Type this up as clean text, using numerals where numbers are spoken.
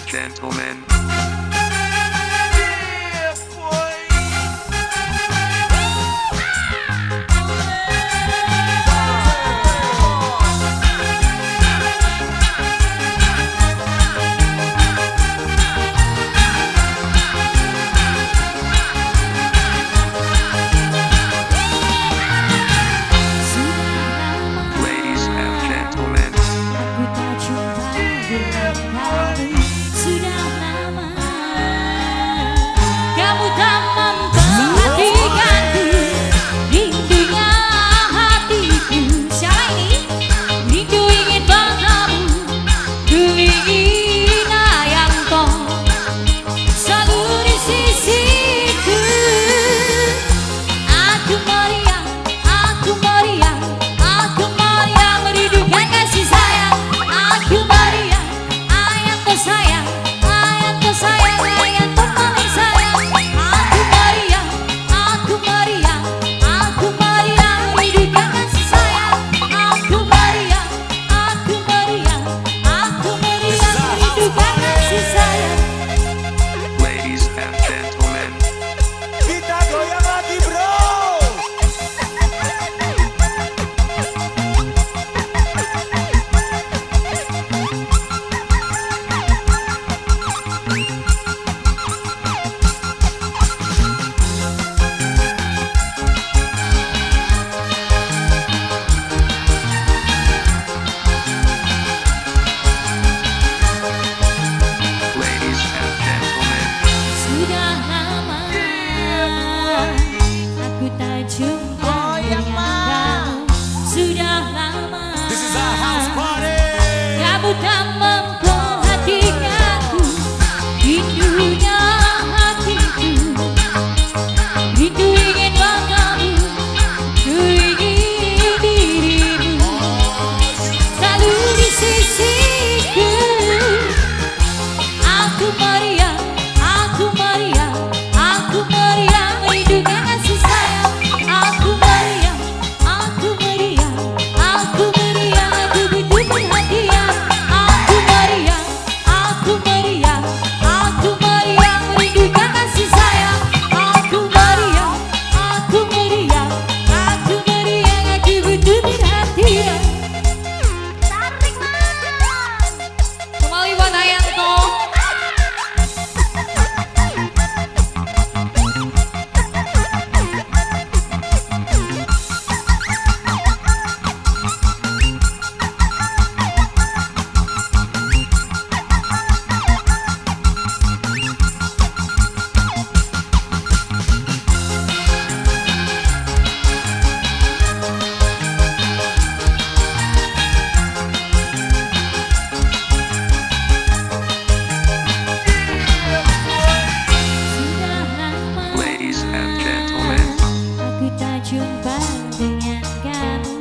gentlemen. Yeah, boy. Ladies and gentlemen. Aku tak jumpa dengan kamu sudah lama. Kamu tak memperhatikanku, rindunya hatiku. Siapa ini? Rindu ingin bertemu, ku ingin Ayanto selalu di sisiku. Aku meriang, aku meriang, aku meriang merindukan kasih sayang. Aku meriang, Ayanto sayang, Ayanto sayang, Ayanto paling sayang. Aku meriang, aku meriang, aku meriang merindukan kasih sayang. Aku meriang, aku meriang, aku meriang merindukan kasih sayang. Ladies and gentlemen. Kita goyang lagi, bro. Ladies and gentlemen. Sudah lama aku tak jumpa dengan kamu. Sudah lama This is our house party. kamu tak memperhatikanku. Rindunya hatiku, rindu ingin bertemu, ku ingin dirimu selalu di sisiku. Aku meriang, aku meriang, aku meriang merindukan kasih sayang. Aku meriang, aku meriang, aku meriang, aku butuh perhatian. Aku meriang, aku meriang, aku meriang merindukan kasih sayang. Aku meriang, aku meriang, aku meriang, aku butuh perhatian. Tarik, Mas. Kembali buat Ayanto. Sudah lama Ladies and gentlemen. aku tak jumpa dengan kamu.